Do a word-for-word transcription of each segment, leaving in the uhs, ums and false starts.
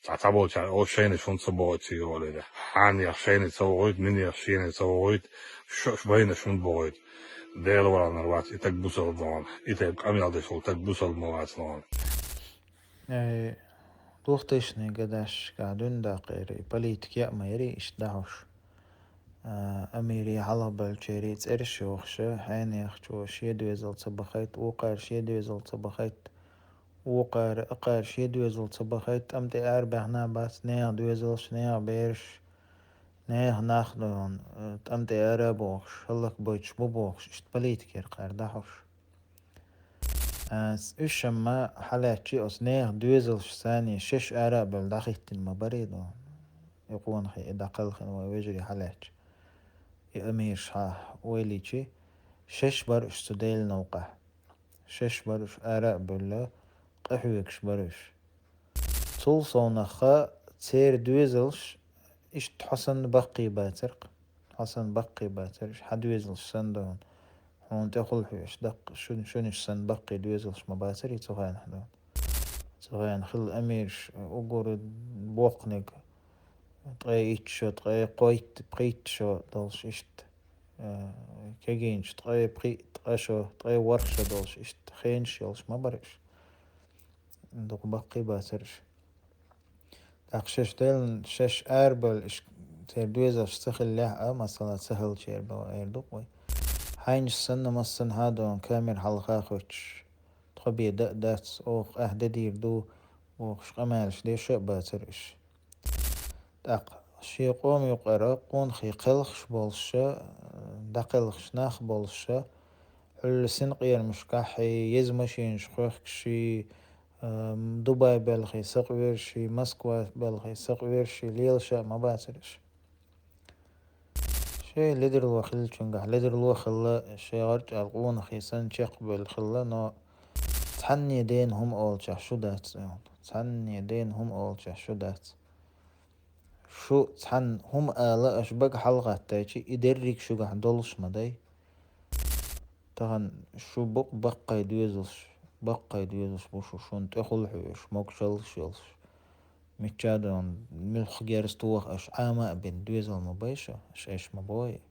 Цхьа цхьаболчара, о, шайна шун ца богӀуьйту цига олийла. Хьанех шайна ца вогӀуьйту, минех шена ца вогӀуьйту, ш-, ш-, байна шун богӀуьйту. Дела валанар вац, и таг бусалба ма вац, и тайпа къамел деш волу таг бусалба ма вац ма вац. Э, двухтысячные годашка дуьйна даккхийра, и политика яа ма яра, иштта дӀахьуш. А, Амири хьалхабевллачеран цӀераш йохуша, хьенехчо шен доьзал ца бахийта, вукхара шен доьзал ца бахийта, вукхара, акхара шен доьзал ца бахийта, тӀам тӀе арабаьхна бац, нехан доьзалш, нехан бераш, нехан нах ду хьуна, э, тӀам тӀе ара а бохуш, хӀаллакбойтуш бу бохуш, иштта политика яра кхара дӀахьуш. А, с-, уьш-м ма хьалаьцча, оцу нехан доьзалш санна шаьш ара а бевлла дӀахӀиттина ма барий ду. И къонахий, и дӀакхелхина вайн вежарий хьалаьцча. И Амираш хьа ойла йича, шаьш бара уьш цу Делан новкъахь. Шаьш бара уьш ара а бевлла, къахьоьгуш бара уьш. Цул совнаха церан доьзалш иштта хьо санна баккхий бацара-кх. Хьо санна баккхий бацара, уьш хьан доьзалш санна ду хьуна. Хьуна тӀехула хьоьжуш даккха, шун-, шуьнаш санна баккхий доьзалш ма бацара и цу хенахь ду хьуна. Цу хенахь хилла Амираш уггар боккханиг ткъе итт шо, ткъе кхойтта, пхийтта шо долуш иштта. Э, кегийчу ткъе пхи, ткъа шо, ткъе ворхӀ шо долуш иштта хенаш йолуш ма бара уьш. Дукха баккхий бацара уьш. ТӀаккха шаьш делла, шаьш арабевлла, уьш церан доьзалш ца хиллехь а, масала, ца хиллачеран бан эр ду-кх вай. Хьайнаш санна, массанхьа а ду хьуна камера хьалха а хоьттуш, тхо бен дан а дац, оха къаьхьа де дийр ду, бохуш къамелаш деш а бацара уьш. ТӀаккха шен къоман юкъара къонахий кхелхаш болуша, дӀакхелхаш нах болуша, хьуьлла синкъерамашкахь еза машинаш хоьхкуш, а, Дубай белхий сакъоьруш, Москва белхий сакъоьруш лелаша а ма бацара уьш. Шайн ледарло хиллачуьнгахь ледарло а хилла, шайн гӀарчӀ аьлла къонахий санна чекхбевлла хилла, но цхьанне дена хӀума олучохь шу дац, цхьанне дена хӀума олучохь шу дац. Шу цхьанна хӀума ала аша бага хьалхаттайчи, и дерриг шуьгахь долуш ма дай. Тахана шу бу-кх баккхий доьзалш, баккхий доьзалш бу шу, шуна тӀехула хьоьжуш, могушаллаш йолуш. Мичча а ду хьуна, муьлхха герз тоха аша Ӏама а бина доьзал ма бай шу, аша эш ма бой.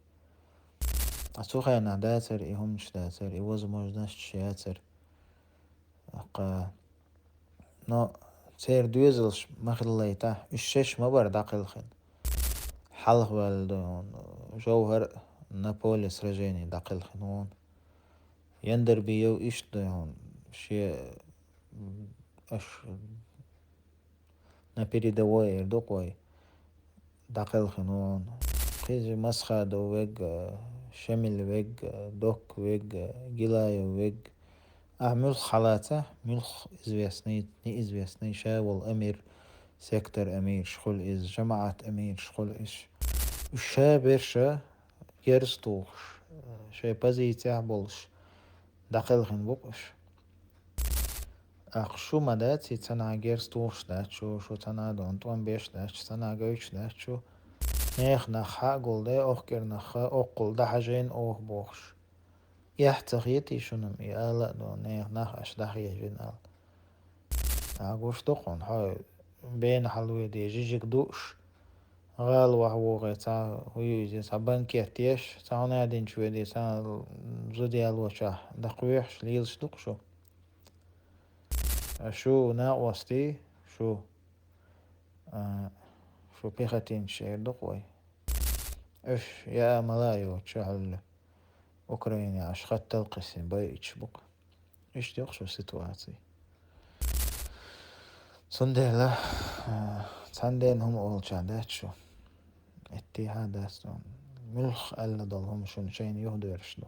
Ткъа цу хенахь дацара, и хӀуманаш дацара, и возможносташ яцара. ТӀаккха, но церан доьзалш ма хиллийтахь, уьш шаьш ма бара дӀакхелхина. Хьалхаваьлла ду хьуна Жовхар на поле сражений дӀакхелхина ву хьуна. Яндарбиев иштта ду хьуна, шен, м, аша на передовой эр ду-кх вай, дӀакхелхина ву хьуна. Кхин Масхадов вега, Шамил вега, Док вега, Гилаев вега. Ахьа муьлхха хьалацахь, муьлхха известный, неизвестный ша волу Амир, сектор амираш хуьлу иза, жамаӀат амираш хуьлу иза. Уьш ша берша герз тухуш, шайн позицехь болуш, дӀакхелхина бу-кх уьш. ТӀаккха шу ма дац, и цхьанхьа герз тухуш дац шу, шу цхьанхьа а ду хьуна тӀом беш дац, цхьанхьа а гойтуш дац шу. Нехан нах хьа а гулдай, окху кӀирнахха, оккхул дӀахьажийна оха бохуш. Эхь ца хетий шуна-м и ала а ду хьуна, нехан нах аша дӀахьежийна ала? Ахьа гуш ду-кх хьуна, хьо бена хьалаведе жижиг дууш, гӀала вахьа вогӀе цхьа, хӀун ю иза, цхьа банкет еш, цхьа хӀун а динчу веде, цхьа зуда ялочохь дӀакхоьхьуш лелаш ду-кх шу. Шу накъостий, шу, а, шу пехотинцаш эр ду-кх вай. Уьш яа мала а йоцуш хьуьлла Украине Ӏаш хаттал кхиссина байъича бу-кх. Иштта ю-кх шу ситуаций. Цундела, а, цхьанна дена хӀума олучохь дац шу. Иттихьа дац ду хьуна. Муьлхха аьлла долу хӀума шуна шайна юхадоьрзуш ду.